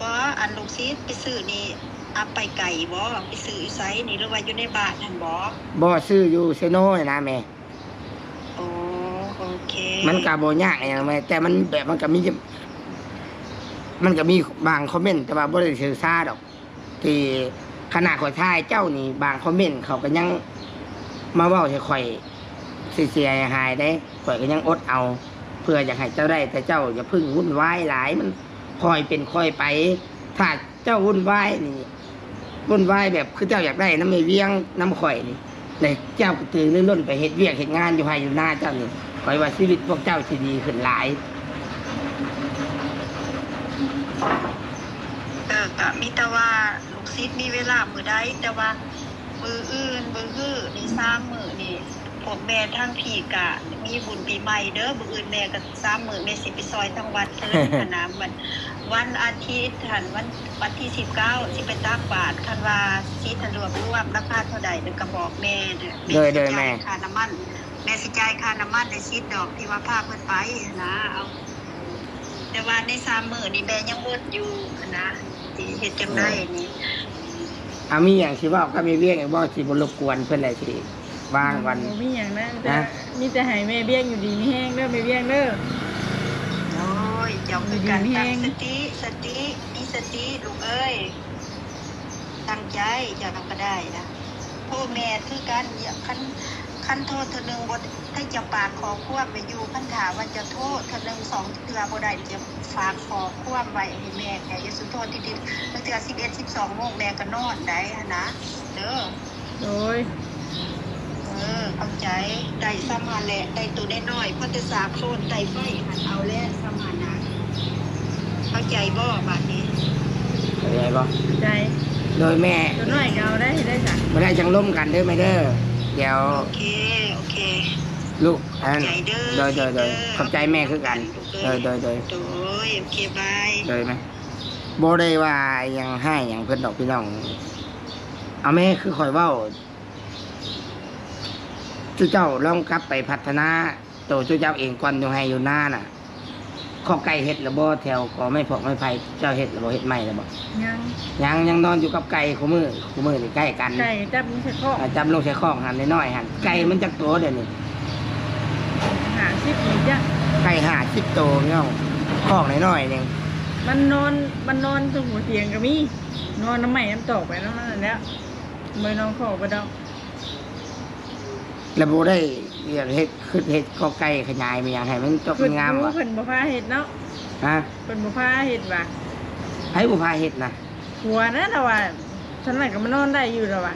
ບໍ່ ອັນລູກສິດໄປຊື້ນີ້ ອັບໄປໄກບໍ່? ໄປຊື້ຢູ່ໃສນີ້ ຫຼືວ່າຢູ່ໃນບ້ານຫັ້ນບໍ່? ບໍ່ ຊື້ຢູ່ເຊໂນຫັ້ນນະແມ່. ອໍ ໂອເຄ ມັນກະບໍ່ຍາກອີ່ຫຍັງແມ່ ແຕ່ມັນແບບ ມັນກະມີ ມັນກະມີບາງຄອມເມັນ ແຕ່ວ່າບໍ່ໄດ້ຖືສາດອກ. ທີ່ຂະໜາດຂ້ອຍຖ່າຍເຈົ້ານີ້ ບາງຄອມເມັນເຂົາກໍຍັງມາເວົ້າໃຫ້ຂ້ອຍເສຍຫາຍເດ້. ຂ້ອຍກໍຍັງອົດເອົາ ເພື່ອຢາກໃຫ້ເຈົ້າໄດ້ ແຕ່ເຈົ້າຢ່າເພິ່ງວຸ້ນວາຍຫຼາຍ ມັນຄ່ອຍເປັນຄ່ອຍໄປ. ຖ້າເຈົ້າວຸ້ນວາຍນີ້ ວຸ້ນວາຍແບບຄືເຈົ້າຢາກໄດ້ນຳແມ່ວຽງນຳຂ້ອຍນີ້ ແລ້ວເຈົ້າກໍຕື່ນລົ້ນໄປເຮັດວຽກເຮັດງານຢູ່ໄຮ່ຢູ່ນາເຈົ້ານີ້ ຂ້ອຍວ່າຊີວິດພວກເຈົ້າຊິດີຂຶ້ນຫຼາຍ. ເອີ ກະມີແຕ່ວ່າລູກສິດມີເວລາມື້ໃດ ແຕ່ວ່າມື້ອື່ນ ມື້ຮືນີ້ ສາມມື້ນີ້ ພວກແມ່ທາງພີ້ກະມີບຸນປີໃໝ່ເດີ. ມື້ອື່ນແມ່ກະ ສາມມື້ແມ່ຊິໄປຊ່ອຍທາງວັດເພິ່ນຫັ້ນນະ. ວັນ ວັນອາທິດຫັ້ນ ວັນ ວັນທີສິບເກົ້າຊິໄປຕັກບາດ. ຄັນວ່າສິດຫັ້ນລວບລວມລາຄາເທົ່າໃດ ແລ້ວກະບອກແມ່ເດີ. ໂດຍ ໂດຍແມ່ ແມ່ຊິຈ່າຍຄ່ານ້ຳມັນ ແມ່ຊິຈ່າຍຄ່ານ້ຳມັນໃຫ້ສິດດອກ ທີ່ວ່າພາເພິ່ນໄປຫັ້ນນະ. ເອົາ ແຕ່ວ່າໃນສາມມື້ນີ້ແມ່ຍັງວົນຢູ່ຫັ້ນນະ ຊິເຮັດຈັ່ງໃດນີ້. ເອີ ອາ ມີຫຍັງຊິເວົ້າກັບແມ່ວຽງອີກບໍ່? ຊິບໍ່ລົບກວນເພິ່ນແຫຼະ ຊິວາງກ່ອນ. ບໍ່ມີຫຍັງນະ ມີແຕ່ ມີແຕ່ໃຫ້ແມ່ວຽງຢູ່ດີມີແຮງເດີ ແມ່ວຽງເດີ. ໂອ້ຍ ເຈົ້າຄືກັນ ຕັ້ງສະຕິ ສະຕິ ມີສະຕິລູກເອີຍ ຕັ້ງໃຈ ເຈົ້າກໍໄດ້ນະ. ໂທແມ່ຄືກັນ ຄັນ ຄັນໂທເທື່ອໜຶ່ງບໍ່ ໃຫ້ເຈົ້າຝາກຂໍ້ຄວາມໄວ້ຢູ່ ຄັນຖ້າວ່າເຈົ້າໂທເທື່ອໜຶ່ງສອງເທື່ອບໍ່ໄດ້ ເຈົ້າຝາກຂໍ້ຄວາມໄວ້ໃຫ້ແມ່ແດ່ ຢ່າສູ່ໂທຕິດໆ ບາງເທື່ອສິບເອັດ ສິບສອງໂມງແມ່ກໍນອນໄດ໋ຫັ້ນນະ ເດີ. ໂດຍ ເອີ ເຂົ້າໃຈ ໄດ້ສ່ຳຫັ້ນແຫຼະ ໄດ້ໂຕນ້ອຍໆ ພໍແຕ່ສາກໂຟນໄຕ້ໄຟຫັ້ນ ເອົາແຫຼະສ່ຳຫັ້ນນະ ເຂົ້າໃຈບໍ່ບາດນີ້? ເຂົ້າໃຈບໍ່? ເຂົ້າໃຈ. ໂດຍແມ່ ໂຕນ້ອຍກໍເອົາໄດ້ ໄດ້ສະ ບໍ່ໄດ້ຈັ່ງລົມກັນເດີແມ່ເດີ ດຽວ ໂອເຄ ໂອເຄ ລູກ ອັນ ເຂົ້າໃຈເດີ ໂດຍໆ ຂອບໃຈແມ່ຄືກັນ ໂດຍໆ ໂດຍ ໂອເຄ ບາຍ ໂດຍແມ່. ບໍ່ໄດ້ວ່າຫຍັງຮ້າຍຫຍັງເພິ່ນດອກພີ່ນ້ອງ ເອົາແມ່ ຄືຂ້ອຍເວົ້າ ຊຸເຈົ້າລອງກັບໄປພັດທະນາໂຕຊຸເຈົ້າເອງກ່ອນ ຢູ່ໄຮ່ຢູ່ນານະ ຄອກໄກ່ເຮັດແລ້ວບໍ່? ແຖວກໍໄມ້ຜອກໄມ້ໄຜ່ ເຈົ້າເຮັດແລ້ວບໍ່? ເຮັດໃໝ່ແລ້ວບໍ່? ຍັງ ຍັງ ຍັງນອນຢູ່ກັບໄກ່ຄູ່ມື້ ຄູ່ມື້ນີ້ໃກ້ກັນ ໄກ່ຈັບລົງໃສ່ຄອກ ອ່າ ຈັບລົງໃສ່ຄອກຫັ້ນ ນ້ອຍໆຫັ້ນ ໄກ່ມັນຈັກໂຕດຽວນີ້? ຫ້າສິບນີ້ຈ້ະ ໄກ່ຫ້າສິບໂຕພີ່ນ້ອງ ຄອກນ້ອຍໆໜຶ່ງ ມັນນອນ ມັນນອນຕົງຫົວຕຽງກໍມີ ນອນນຳໄມ້ນຳຕອກໄປນຳມັນນັ້ນແຫຼ້ວ ບໍ່ໄດ້ນອນຄອກເພິ່ນດອກ. ແລ້ວບໍ່ໄດ້ຢາກເຮັດ ຄິດເຮັດຄອກໄກ່ຂະຫຍາຍມາຫຍັງໃຫ້ມັນຈົບມັນງາມຫວາ? ເພິ່ນບໍ່ພາເຮັດເນາະ ຮະ? ເພິ່ນບໍ່ພາເຮັດຫວາ? ໃຜບໍ່ພາເຮັດນະ? ຜົວນະ ລາວວ່າ ຊັ້ນນັ້ນກໍມານອນໄດ້ຢູ່ ລາວວ່າ.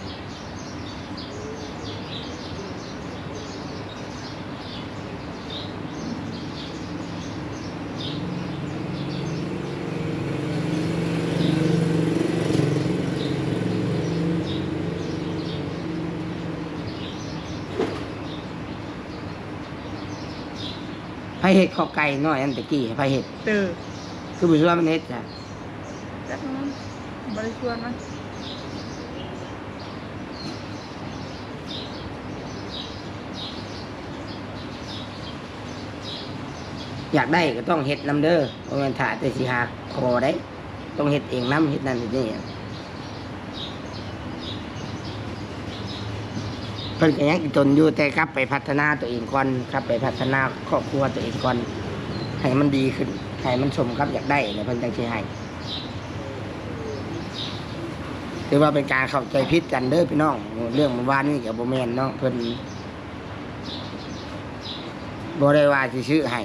ໃຜເຮັດຄອກໄກ່ນ້ອຍອັນຕະກີ້ ໃຜເຮັດ? ເຕີ ຄືບໍ່ຊວນມັນເຮັດຊະ? ຈັກມັນ ບໍ່ໄດ້ຊວນມັນ. ຢາກໄດ້ກໍຕ້ອງເຮັດນຳເດີ ບໍ່ແມ່ນຖ້າແຕ່ຊິຫາຂໍໄດ໋ ຕ້ອງເຮັດເອງນຳ ເຮັດນັ້ນເຮັດນີ້. ເພິ່ນກໍຍັງອີ່ຕົນຢູ່ ແຕ່ກັບໄປພັດທະນາຕົວເອງກ່ອນ ກັບໄປພັດທະນາຄອບຄົວຕົວເອງກ່ອນ ໃຫ້ມັນດີຂຶ້ນ ໃຫ້ມັນສົມກັບຢາກໄດ້ ແລ້ວເພິ່ນຈັ່ງຊິໃຫ້. ຖືວ່າເປັນການເຂົ້າໃຈຜິດກັນເດີພີ່ນ້ອງ ເລື່ອງມື້ວານນີ້ກໍບໍ່ແມ່ນເນາະ ເພິ່ນບໍ່ໄດ້ວ່າຊິຊື້ໃຫ້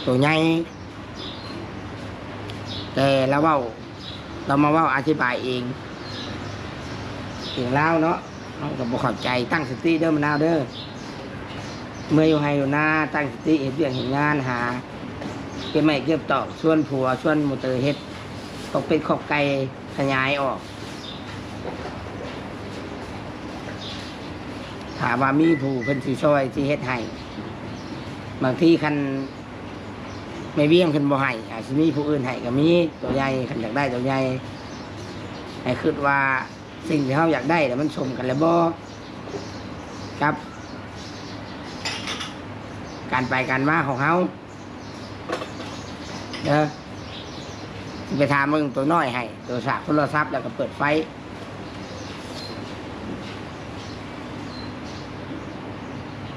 ໂຕໃຫຍ່ ແຕ່ລາວເວົ້າ ລາວມາເວົ້າອະທິບາຍເອງ ເອງລາວເນາະ ເຮົາກໍບໍ່ເຂົ້າໃຈ. ຕັ້ງສະຕິເດີມະນາວເດີ ເມື່ອຢູ່ໄຮ່ຢູ່ນາ ຕັ້ງສະຕິເຮັດວຽກເຮັດງານ ຫາເກັບໄມ້ເກັບຕອກ ຊວນຜົວຊວນໝູ່ເຕີເຮັດ ຄອກເປັດຄອກໄກ່ ຂະຫຍາຍອອກ ຖ້າວ່າມີຜູ້ເພິ່ນຊິຊ່ອຍ ຊິເຮັດໃຫ້. ບາງທີຄັນແມ່ວຽງເພິ່ນບໍ່ໃຫ້ ອາດຊິມີຜູ້ອື່ນໃຫ້ກໍມີ ໂຕໃຫຍ່ ຄັນຢາກໄດ້ໂຕໃຫຍ່ ໃຫ້ຄິດວ່າສິ່ງທີ່ເຮົາຢາກໄດ້ນະ ມັນສົມກັນແລ້ວບໍ່ ກັບການໄປການມາຂອງເຮົາ. ເດີ ຊິໄປຖາມເບິ່ງໂຕນ້ອຍໃຫ້ ໂຕສາກໂທລະສັບ ແລ້ວກໍເປີດໄຟ.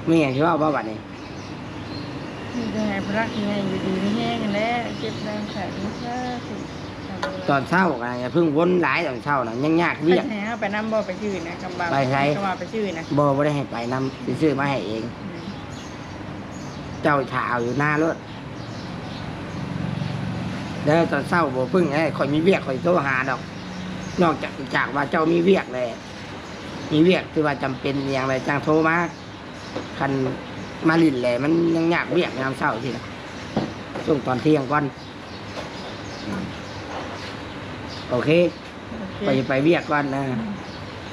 ມີຫຍັງຊິເວົ້າບໍ່ບັດນີ້? ມີແຕ່ໃຫ້ພະລັກແມ່ຢູ່ດີມີແຮງຫັ້ນແຫຼະ ເຈັບແຮງແຂງສາທຸ. ຕອນເຊົ້າກໍຢ່າເພິ່ງວົນຫຼາຍ ຕອນເຊົ້ານະ ຍັງຍາກວຽກ. ໃຫ້ເຮົາໄປນຳບໍ່? ໄປຊື້ນະ ຄຳວ່າ ໄປໃສ? ຄຳວ່າໄປຊື້ນະ. ບໍ່ ບໍ່ໄດ້ໃຫ້ໄປນຳ ຊິຊື້ມາໃຫ້ເອງ. ອືມ ເຈົ້າຖ້າເອົາຢູ່ນາໂລດເດີ ຕອນເຊົ້າບໍ່ເພິ່ງເດ້ ຂ້ອຍມີວຽກ ຂ້ອຍໂທຫາດອກ ນອກຈາກ ຈາກວ່າເຈົ້າມີວຽກແຫຼະ ມີວຽກທີ່ວ່າຈຳເປັນອີ່ຫຍັງແຫຼະ ຈັ່ງໂທມາ. ຄັນມາຫຼິ້ນແຫຼະ ມັນຍັງຍາກວຽກຍາມເຊົ້າຊີ້ນະ ຊ່ວງຕອນທ່ຽງກ່ອນ. ໂອເຄ ໂອເຄ ຂ້ອຍຊິໄປວຽກກ່ອນນະ ອືມ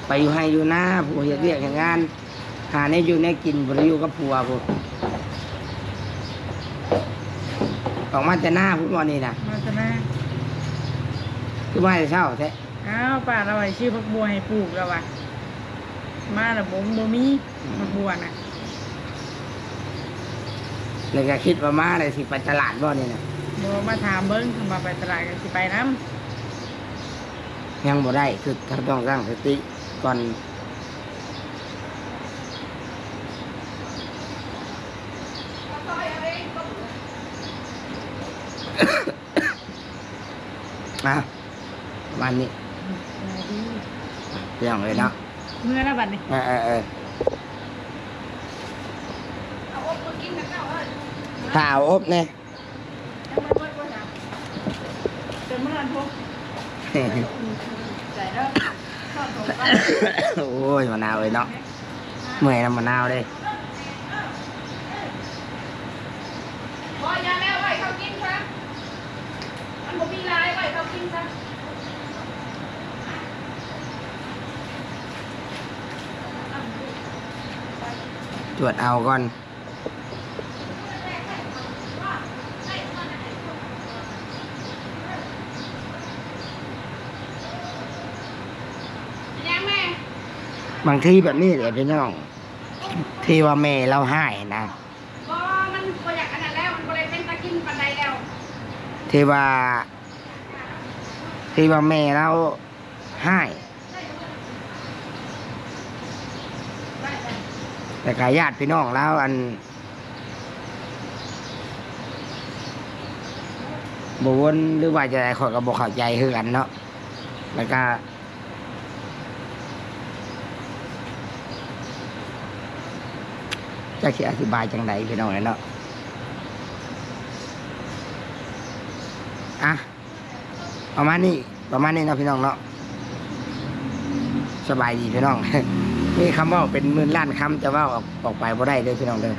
ໄປຢູ່ໄຮ່ຢູ່ນາ ຜູ້ເຮັດວຽກເຮັດງານ ຫາແນວຢູ່ແນວກິນ ບໍ່ໄດ້ຢູ່ກັບຜົວພຸ້ນ. ອອກມາແຕ່ນາພຸ້ນບໍ່ນີ້ນະ? ມາແຕ່ນາ. ຄືມາແຕ່ເຊົ້າແທ້? ອ້າວ ປ້າລາວວ່າຊິຊື້ຜັກບົວໃຫ້ປູກ ລາວວ່າ ມາແລ້ວບໍ່ ບໍ່ມີ ອືມ ຜັກບົວນະ. ແລ້ວກໍຄິດວ່າມາແລ້ວຊິໄປຕະຫຼາດບໍ່ນີ້ນະ? ບໍ່ ມາຖາມເບິ່ງ ຄັນວ່າໄປຕະຫຼາດກໍຊິໄປນຳ. ຍັງບໍ່ໄດ້ ຄືຕ້ອງຕັ້ງສະຕິກ່ອນ. ນະ ປະມານນີ້ ພີ່ນ້ອງເອີຍເນາະ. ເມືອແລ້ວບັດນີ້ ເອີໆ ຖ້າເອົາອົບແດ່. ໂອ້ຍ ມະນາວເອີຍເນາະ ເມື່ອຍນຳມະນາວເດ້. ບໍ່ ຢ່າແລ້ວ ໄວ້ເຂົາກິນຊະ ມັນບໍ່ມີຫຼາຍ ໄວ້ເຂົາກິນຊະ. ຈວດເອົາກ່ອນ. ບາງທີແບບນີ້ແຫຼະພີ່ນ້ອງ ທີ່ວ່າແມ່ລາວຮ້າຍນະ ບໍ່ ມັນບໍ່ຢາກອັນນັ້ນແລ້ວ ມັນບໍ່ໄດ້ເປັນຕາກິນປານໃດແລ້ວ ທີ່ວ່າ ທີ່ວ່າແມ່ລາວ ຮ້າຍ ແລ້ວກະຍາດພີ່ນ້ອງລາວ ອັນ ບໍ່ວົນ ຫຼືວ່າຈັ່ງໃດ ຂ້ອຍກໍບໍ່ເຂົ້າໃຈຄືກັນເນາະ ແລ້ວກະ ຈັກຊິອະທິບາຍຈັ່ງໃດພີ່ນ້ອງເອີຍເນາະ. ອ່ະ ປະມານນີ້ ປະມານນີ້ເນາະພີ່ນ້ອງເນາະ. ສະບາຍດີພີ່ນ້ອງ ມີຄຳເວົ້າເປັນໝື່ນລ້ານຄຳ ແຕ່ເວົ້າອອກ ອອກໄປບໍ່ໄດ້ເດີພີ່ນ້ອງເດີ.